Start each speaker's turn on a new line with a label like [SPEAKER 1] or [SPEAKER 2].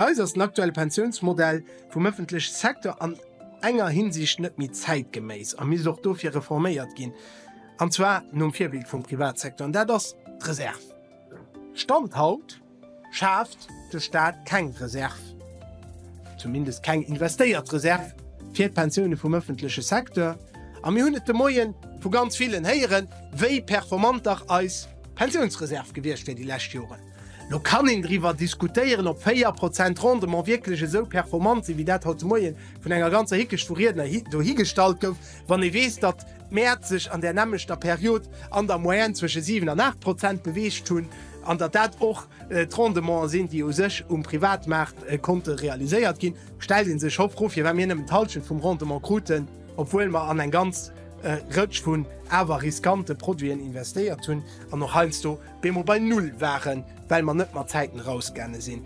[SPEAKER 1] Eis ass den aktuelle Pensiounsmodell vum ëffentleche Secteur an enger Hinsicht net méi zäitgeméiss a misst och dofir reforméiert ginn, an zwar nom Virbild vum Privatsecteur, an dat ass d'Reserv. Stand haut schaaft de Staat keng Reserv, zumindest keng investéiert Reserv fir d'Pensioune vum ëffentleche Secteur. A mir hunn et de Moie vu ganz villen héieren, wéi performant dach eis Pensiounsreserv gewiescht wär déi lescht Joren. Lo kann een driwwer diskutéieren, ob 4 Prozent Rendement wierklech esou performant sinn, wéi dat haut de Moie vun enger ganzer Hickecht vu Riedner dohigestallt gouf, wann ee weess, datt d'Mäert sech an där nämmlechter Period an der Moyenne zwësche 7 an 8 Prozent beweegt hunn an datt dat och d'Rendementen sinn, déi u sech um Privatmaart konnte realiséiert ginn. Stellt ee sech scho Fro, firwat mir nëmmen d'Hallschent vum Rendement kruten, obwuel mer an eng ganz Rëtsch vun awer riskante Produiten investéiert hunn an och heiansdo bemol bei Null waren, well mer net mat Zäiten erausgaange sinn.